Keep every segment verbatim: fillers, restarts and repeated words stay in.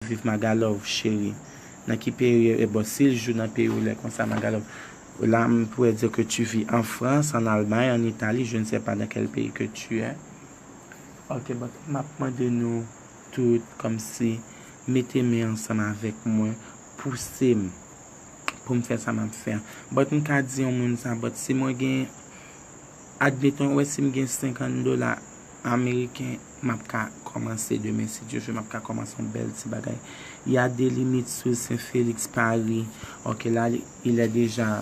vivre Magalove, chérie? Dans quel pays est bon, si le jour dans pays où les comme ça, Magalove? Là, on pourrait dire que tu vis en France, en Allemagne, en Italie, je ne sais pas dans quel pays que tu es. Ok, but m ap mande nou tout kòmsi mete men ansanm avèk mwen, pouse m pou m fè sa m ap fè a. But m ka di yon moun sa, but si mwen gen, admeton, wè, si m gen senkant dola ameriken, m ap ka kòmanse demen, si Dye vle, m ap ka kòmanse yon bèl ti bagay. Il y a des limites sur Saint Félix, Paris. Ok, là, il est déjà,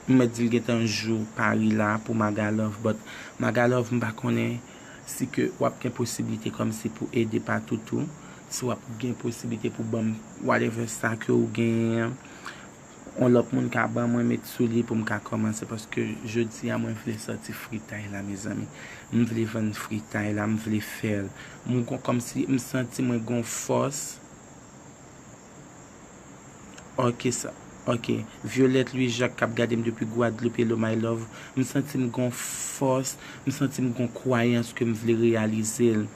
m mèt di l gentan jou Paris la pou Magalove, but Magalove, m pa konnen si ke w ap gen posiblite kòmsi pou ede Patoutou, si w ap gen posiblite pou ban m whatever sa ke w genyen, yon lòt moun ka ban mwen met sou li pou m ka kòmanse, paske jodi a mwen vle sòti fritay la, mezanmi. M vle vann fritay la, m vle fè l. M gon kòmsi m santi mwen gon fòs. Ok, sa. Ok. Violette Louis Jacques k ap gade m depi Gwadloup, hello my love. M santi m gon fòs, m santi m gon kwayans ke m vle reyalize l.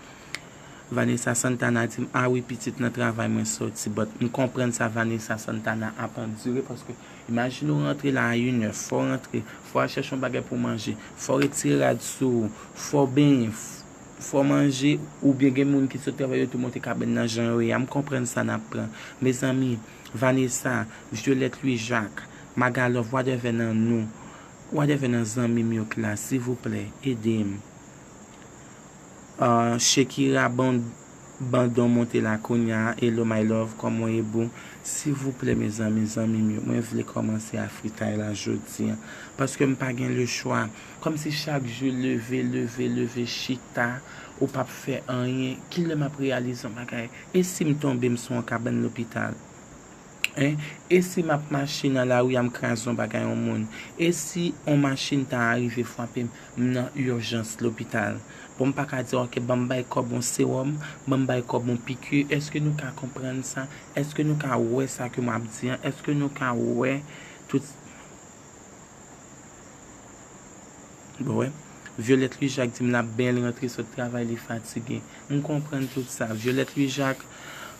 Vanessa Santana di m, a wi, pitit, nan travay mwen sòti, but m konprann sa Vanessa Santana ap andire, paske imajine w rantre la a inè, fò w rantre, fò w al chèche yon bagay pou w manje, fò w retire rad sou ou, fò w benyen, f-, fò w manje, oubyen gen moun ki sot travay yo tou monte kabann nan jan yo ye a, m konprann sa n ap pran. Mezanmi, Vanessa, Violette Louis Jacques, Magalove, whatever nan nou, whatever nan zanmi m yo k la, silvouplè, ede m. Ah, Shekira Ban-, Bandon monte la kounye a. Hello my love, kòman w ye boo? Silvouplè, mezanmi, zanmi m yo, mwen vle kòmanse a fritay la jodi a. Paske m pa gen lechwa. Kòmsi chak jou leve, leve, leve, chita, ou p ap fè anyen. Kilè m ap reyalize yon bagay? E si m tonbe, m sou yon kabann lopital? Hein? E si m ap mache nan lari a, m kraze yon bagay, yon moun? E si yon machin ta rive frape m, m nan ijans lopital? Bon, m pa ka di, ok, ban m bay kòb yon sewòm, ban m bay kòb yon piki. Èske nou ka konprann sa? Èske nou ka wè sa ke m ap di an? Èske nou ka wè tout Bon, wè. Violette Louis Jacques di m l ap benyen, l rantre sot travay, li fatige. M konprann tout sa. Violette Louis Jacques,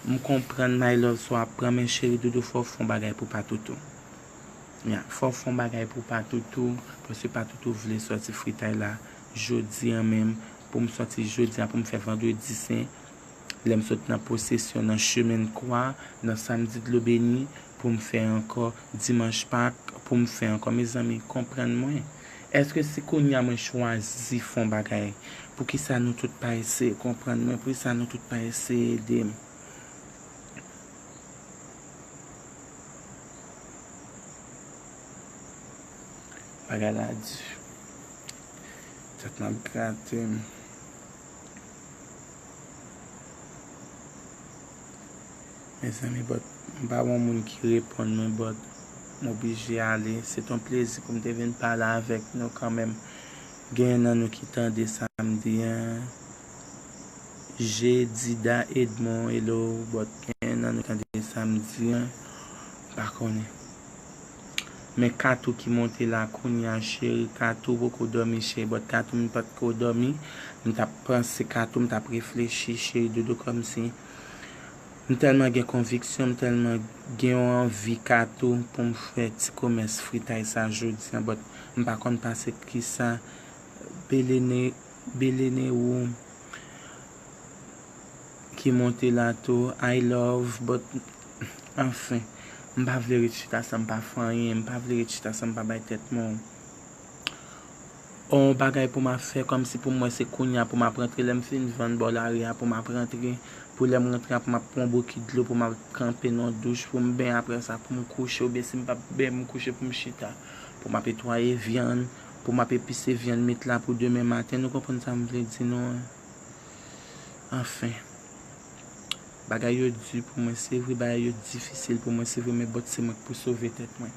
m konprann, my love, sa w ap pran, men cheri doudou, fò w fè yon bagay pou Patoutou. Ya, fò w fè yon bagay pou Patoutou, paske Patoutou vle sòti fritay la jodi an menm, pou m sòti jodi a, pou m fè vandredi sen. Lè m sot nan pwosesyon nan Chemen Kwa, nan Samdi Dlo Beni, pou m fè ankò Dimanch Pak, pou m fè ankò. Mezanmi, konprann mwen. Èske si kounye a mwen chwazi fè yon bagay, poukisa nou tout pa eseye konprann mwen? Poukisa nou tout pa eseye ede m? Bagay la di. Tèt m ap grate m. Mezanmi, but m pa wè yon moun ki reponn mwen, but m oblije ale. Se t yon plezi pou m te vin pale avèk nou kanmenm. Genyen nan nou ki tande sa m di an. Jedida Edmond, hello, but genyen nan nou tande sa m di an. M pa konnen. Men Katou ki monte la kounye a, cheri. Katou poko dòmi, cheri, but Katou m pa t ko dòmi. M t ap panse Katou, m t ap reflechi, cheri doudou, kòmsi m tèlman gen konviksyon, m tèlman gen yon anvi Katou pou m fè ti komès fritay sa jodi an, but m pa konn pase kisa. Belene, Belene ou ki monte la tou, I love, but, anfen, m pa vle ret chita san m pa fè anyen, m pa vle ret chita san m pa bay tèt mwen yon bagay pou m ap fè, kòmsi pou m wè se kounye a pou m ap rantre, lè m fin vann bò lari a pou m ap rantre, pou lè m rantre a pou m ap pran yon bokit dlo pou m ap kanpe nan yon douch pou m benyen, apre sa pou m kouche, oubyen si m p ap benyen pou m kouche pou m chita, pou m ap etwaye vyann, pou m ap epise vyann met la pou demen maten, nou konprann sa m vle di nou an? Anfen, bagay yo di pou mwen, se vre, bagay yo difisil pou mwen, se vre, men but se mwen k pou sove tèt mwen.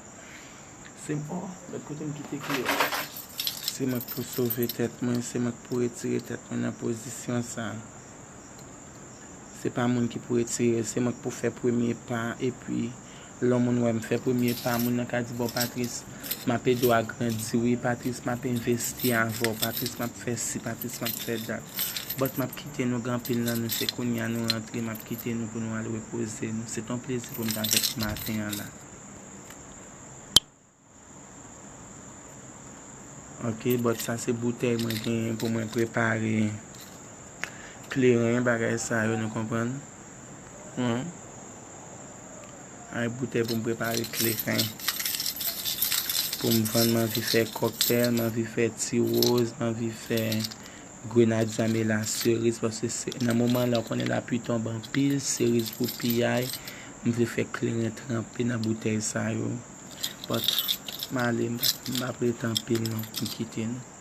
Se, oh, lòt kote m kite ki yo. Se mwen k pou sove tèt mwen, se mwen k pou retire tèt mwen nan pozisyon sa. Se pa moun ki pou retire l, se mwen k pou fè premye pa, epi lè yon moun wè m fè premye pa, moun nan ka di, bon, Patris, m ap ede w agrandi, wi, Patris, m ap envesti avè w, Patris, m ap fè si, Patris, m ap fè dat. But m ap kite nou, gen anpil nan nou se kounye a nou rantre, m ap kite nou pou nou al repoze nou. Se t on plezi pou m t avèk nou maten an la. Ok, but sa se boutèy mwen genyen pou mwen prepare kleren, bagay sa yo, nou konprann? Wi. Ay, boutèy pou m prepare kleren. Pou m vann, m anvi fè kòktèl, m anvi fè ti woz, m anvi fè grenadya mela seriz, paske se, nan moman la, ou konnen lapli tonbe anpil, seriz pou piyay. M vle fè kleren tranpe nan boutèy sa yo. But, m ale, m p ap, m p ap rete anpil non, m kite nou.